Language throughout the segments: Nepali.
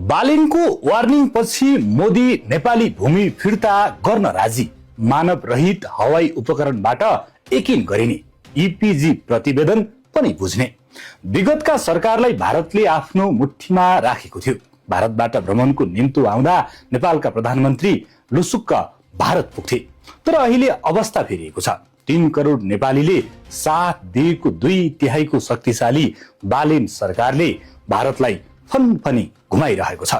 बालेनको वार्निङ पछि मोदी नेपाली भूमि फिर्ता गर्न राजी। मानव रहित हवाई उपकरणबाट यकिन गरिने ईपीजी प्रतिवेदन पनि बुझ्ने। विगतका सरकारलाई भारतले आफ्नो मुठ्ठीमा राखेको थियो। भारतबाट भ्रमणको निम्तो आउँदा नेपालका प्रधानमन्त्री लुसुक्क भारत पुग्थे। तर अहिले अवस्था फेरिएको छ। 3 करोड नेपालीले साथ दिएको 2/3 शक्तिशाली बालेन सरकारले भारतलाई फनफनी घुमाइरहेको छ।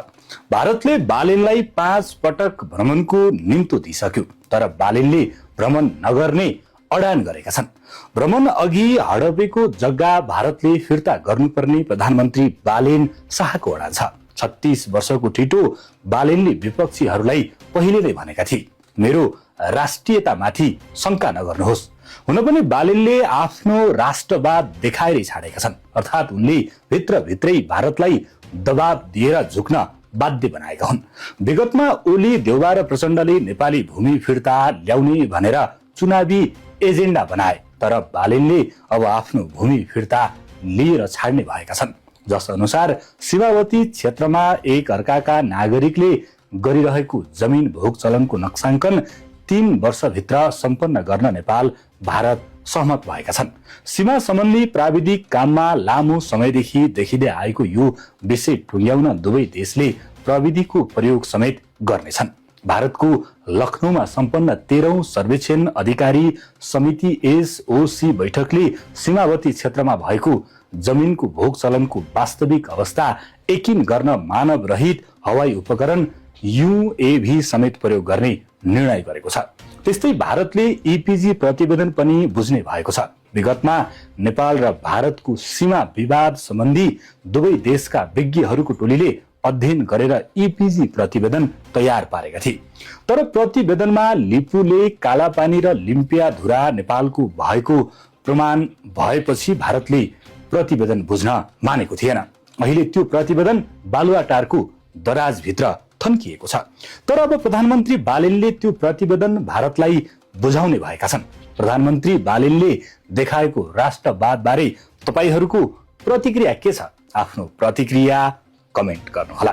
भारतले बालेनलाई 5 पटक भ्रमणको निम्तो दिइसक्यो, तर बालेनले भ्रमण नगर्ने अडान गरेका छन्। भ्रमण अघि हडपेको जग्गा भारतले फिर्ता गर्नुपर्ने प्रधानमन्त्री बालेन शाहको अडान छ। 36 वर्षको ठिटो बालेनले विपक्षीहरूलाई पहिले नै भनेका थिए, मेरो राष्ट्रियतामाथि शंका नगर्नुहोस्। हुन पनि बालेनले आफ्नो राष्ट्रवाद देखाएरै छाडेका छन्। अर्थात् उनले भित्रभित्रै भारतलाई दबाब दिएर झुक्न बाध्य बनाएका हुन्। विगतमा ओली, देउबा र प्रचण्डले नेपाली भूमि फिर्ता ल्याउने भनेर चुनावी एजेन्डा बनाए, तर बालेनले अब आफ्नो भूमि फिर्ता लिएर छाड्ने भएका छन्। जस अनुसार सीमावर्ती क्षेत्रमा एक अर्काका नागरिकले गरिरहेको जमिन भोग चलनको नक्साङ्कन 3 वर्षभित्र सम्पन्न गर्न नेपाल भारत सहमत भएका छन्। सीमा सम्बन्धी प्राविधिक काममा लामो समयदेखि देखिँदै आएको यो विषय टुङ्ग्याउन दुवै देशले प्रविधिको प्रयोग समेत गर्नेछन्। भारतको लखनऊमा सम्पन्न 13औं सर्वेक्षण अधिकारी समिति एसओसी बैठकले सीमावर्ती क्षेत्रमा भएको जमिनको भोग चलनको वास्तविक अवस्था यकिन गर्न मानव रहित हवाई उपकरण यूएभी समेत प्रयोग गर्ने निर्णय गरेको छ। त्यस्तै भारतले ईपीजी प्रतिवेदन पनि बुझ्ने भएको छ। विगतमा नेपाल र भारतको सीमा विवाद सम्बन्धी दुवै देशका विज्ञहरूको टोलीले अध्ययन गरेर ईपीजी प्रतिवेदन तयार पारेका थिए। तर प्रतिवेदनमा लिपुले कालापानी र लिम्पियाधुरा नेपालको भएको प्रमाण भएपछि भारतले प्रतिवेदन बुझ्न मानेको थिएन। अहिले त्यो प्रतिवेदन बालुवाटारको दराजभित्र थन्किएको छ। तर अब प्रधानमन्त्री बालेनले त्यो प्रतिवेदन भारतलाई बुझाउने भएका छन्। प्रधानमन्त्री बालेनले देखाएको राष्ट्रवाद बारे तपाईहरूको प्रतिक्रिया के छ? आफ्नो प्रतिक्रिया कमेन्ट गर्नुहोला।